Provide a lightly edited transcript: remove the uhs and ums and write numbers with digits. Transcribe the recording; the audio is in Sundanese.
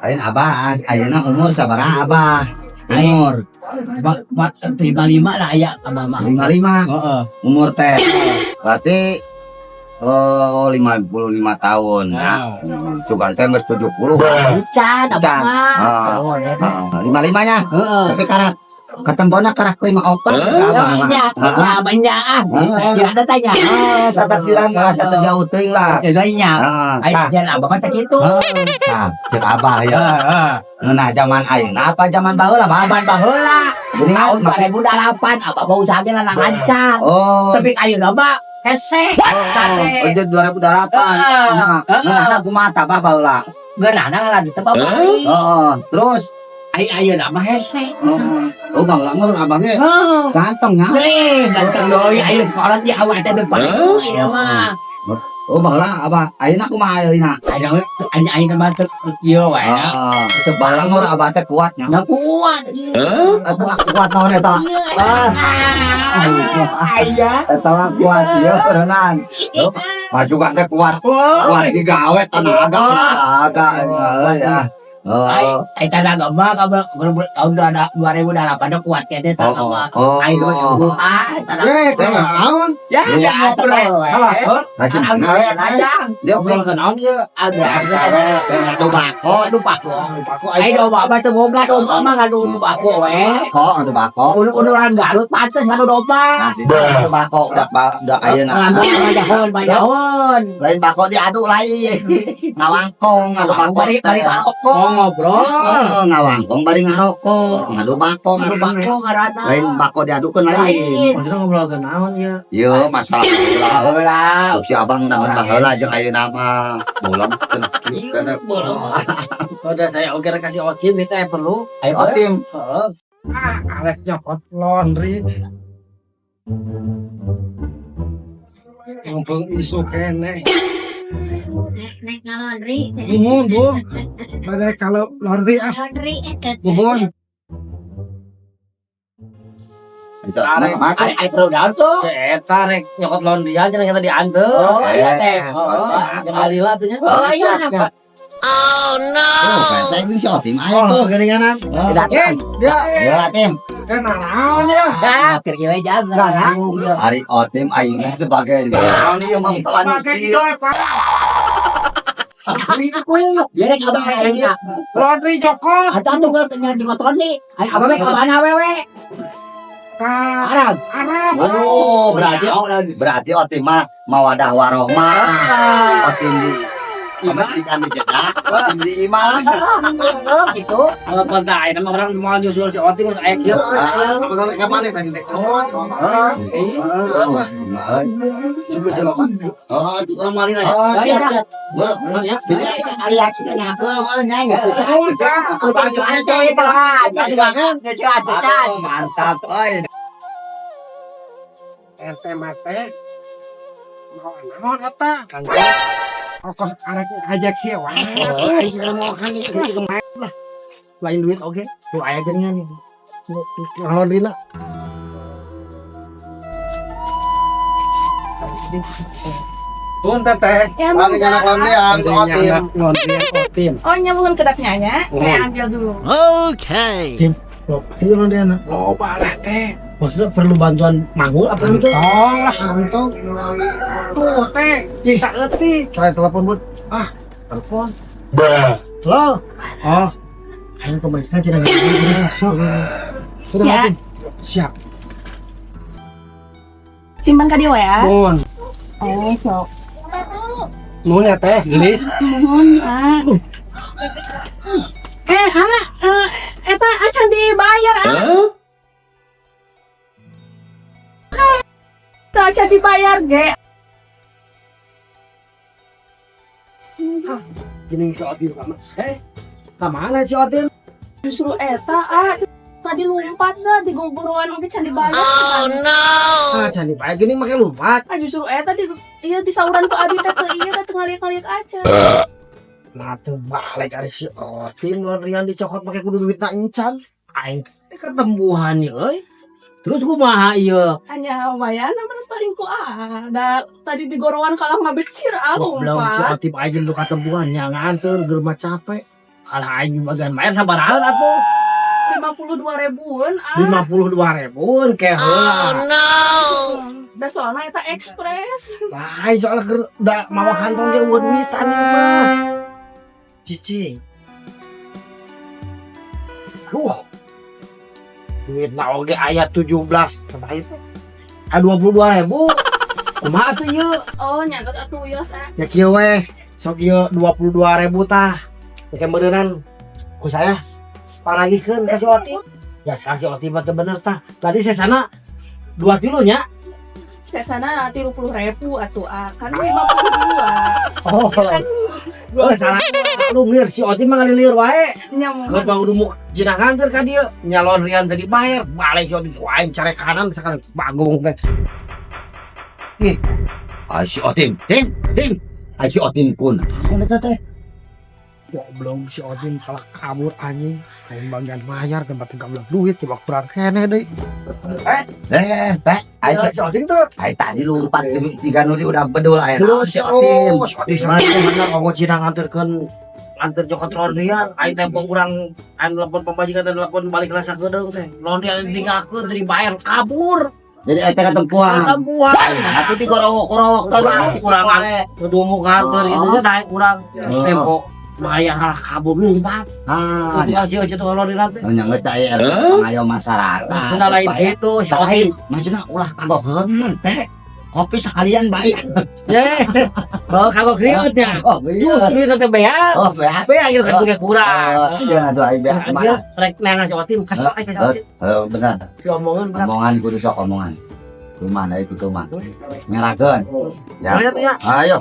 Lain Abah, ayeuna umur sabaraha, Abah? Umur 55 lah aya Abah mah. 55 Heeh. umur teh. Berarti oh, 55 tahun ya. Sugan teh geus 70. Encan Abah Encan. mah. Ah. Oh, ya. Ah, 55 nya. Heeh. Tapi karak katembona karak 54 Abah mah. Ya, ya, banyak ah. Heeh. Ya, ada tanya. Ah, sataksiran mah satu jauh teuing lah. Tanya. Ah, Ayo tah. jalan Abah mah sakitu. Nah, cek Abah ya. Heeh. Nah, zaman ayeuna apa zaman baheula, Bah? Zaman baheula. Gini Tahun maksud 2008 Abah mau usaha ge lancar. Oh, Tapi ayeuna mah hese. Sate. Oh, itu 2008. Heeh. Nah, nah, kumaha tah, Bah, baheula? Geunana lah di tempat baik. Oh, terus Ai ayeuna mah hese. Oh, baheula mah Abah ge Heeh. ganteng ya. Eh, ganteng deui ayo sekolah di awak teh depan ayeuna mah. Oh, baheula Abah, ayeuna kumaha ayeuna? Ayeuna ayeuna mah teu kieu we. Heeh. Baheula mah Abah teh kuat nya. Nah, kuat. Eta lah kuat naon eta? Ah, Aya. eta lah kuat ieu berenang. Oh, maju kan teh kuat. Kuat digawe tenaga tenaga heeh ya. Oh. Ai tanaga mah kamu tahun 2008 dah kuat kene tanaga mah. Oh. Ai dua subuh ah tanaga. Eh, naon? Ya, Iya, biasa we. Salah, heuh. Alhamdulillah. Dia Ngobrol ke naon ieu? Agak ngadu bako, aduh bako. Bako. Ai domba mah teu boga domba mah ngadu bako we. Bako, ngadu bako. Ulur-uluran Garut pantes ngadu domba. Nah, itu ngadu bako udah udah ayeuna. Alhamdulillah banyakeun banyakeun. Lain bako diadu lain. Ngawangkong ngadu bako. Bari bari ngarokok. Oh, ngobrol. Heeh, ngawangkong bari ngarokok, ngadu bako Ngadu bako ngaranna. Lain bako diadukeun lain. Lain. Maksudnya ngobrol ke naon ieu? Ieu masalah baheula. Baheula. Si Abang naon baheula jeung ayeuna mah. Bolong. Bolong. Udah saya oke kasih Otim itu ya perlu. Ayo Otim. Heeh. Ah, arek nyokot laundry. Mumpung isu keneh. Naik laundry. Nuhun, Bu. Pada kalau laundry ah, Laundry. nuhun. Naik mati. Ai ai perlu daun tuh. Eta rek nyokot laundryan cenah kita dianteur. Oh, iya teh. Heeh, jeung lila tuh nya. Oh iya. Oh, kayak si Otim ayo tuh. Oh, geuninganan. Tidak, Eh, dia. Ya lah, Tim. Eh, naon ya? Dah, kira-kira jam. Ari Otim ayeuna sebagai naon ieu mah Pakai gitu, Pak. Dia rek abang ayeuna. Laundry nyokot. Atau tuh gua tinggal di motor nih. Ayo abang ka mana wewe? Ka Arab. Arab. Oh, berarti berarti Otim mah mawadah warohmah. Otim di pamajikan di Jeddah, Otim di imah. Gitu. Kalau pantai nama orang mau nyusul si Otim geus aya kieu. Orang ka mana tadi dek? Oh, Oh, itu orang malin aja. Oh, iya. Boleh. Ya. Bisa sekali ya, sudah nyakul, boleh nyanyi. Aduh, mantap, oi. RT mate. Mau naon eta? Ongkoh arek ngajak sih wah. Aing mau kan ieu kemarin lah. Lain duit oke. Tuh aya geuningan. Laundry-na. Pun teteh. Ya, Mari anak laundryan, Otim. Laundryan Otim. Oh, nyambungan kedapnya nya. Saya ambil dulu. Loh, itu laundryan. Oh, parah teh. Maksudnya perlu bantuan manggul apa itu? Tong lah. Antong. Tuh teh. Ih. Saeutik. Try telepon, Bud. Ah, telepon. Halo. Oh, Ayo kembalikan cenah. sok. Sudah Ya. mati. Siap. Simpan ka dia ya. Nuhun. Oh, sok. Nuhun ya teh, gelis. Nuhun, ah. Eh, ah, eh, eta acan dibayar, ah. Teu acan dibayar ge. Gini si Otim ka mana? Eh, ka mana si Otim? Justru eta ah tadi lompat dah di guguruan oge can dibayar. Oh no. Ah, can dibayar gini make lompat. Ah, justru eta di iya disauran ku abi teh teu iya teh ngaliak-ngaliak aja. Nah, tuh balik ari si Otim laundryan dicokot make kudu duitna encan. Aing teh ketembuhan ieu euy. Terus kumaha ieu? Hanya lumayan apa paling ku ada tadi di gorowan kalah ngabecir ah Goblok si lompat. Otim aja lu ketembuhan nya nganteur geus mah capek. Alah, aing bagian bayar sabaraha atuh? 52 ribuan ah. 52 ribuan ke heula. Da soalnya eta ekspres. Lain soalnya keur da mawa kantong ge euweuh duitan ieu mah. Cici. Duh. Duitna oge aya 17. Sabaraha teh? Aya 22 ribu. Kumaha atuh ieu? Oh, nyatet atuh wios ah. Ya kieu weh. Sok ieu 22 ribu tah. Engke meureunnan ku saya panagihkeun ka si Oti. Ya sa si Oti mah teu bener tah. Tadi saya sana 2 kilo nya. Saya sana 30 ribu atuh ah. Kan 52. Oh, Kan oh salah. Lu mir si Oti mah ngalilir wae. Nyamun. Keur bang udah jinah nganter ka dieu. Nya laundryan tadi bayar, balik si Oti ku aing care kanan sekarang bagong teh. Ay, si Otim. Tim, Tim. Ay, si Otim kun. Naon eta teh? Goblok si Otin kalah kabur anjing. Aing bagian bayar ke batu gablek duit tiba kurang keneh deui. Eh, teh. Ay, Si Otin tuh. ay tadi lompat tiga nuri udah bedul aya. Terus si Otim. Oh, si Otin bener ongko cina nganterkeun nganter jokot laundryan, aing telepon urang, aing telepon pamajikan dan telepon balik rasa kedeung teh. Laundryan ditinggalkeun teu dibayar kabur. Jadi eta ketempuhan. Ketempuhan. Tapi di gorowok-gorowok teh Kurang kudu nganter gitu nya daek urang. Oh. Tempo bayar kalah kabur lompat. Ah, Itu aja aja tuh laundryan teh. nya geus aya pengayo masyarakat. Sudah lain gitu si Otin. Lain, maksudnya ulah kagok heuneun teh. Kopi sekalian baik. Ye. Oh, kagok kriut nya. Oh, iya. Duit teh bea. Oh, beak. Bea gitu kan tuh kurang. Oh, jangan tuh aing beak Aja kemana? rek neangan si Otin kesel aing ka si Otin. Oh, benar. Diomongan berat. Omongan kudu sok omongan. Kumaha itu kumaha. Ngerakeun. Ya. Ayo tuh ya. Ayo.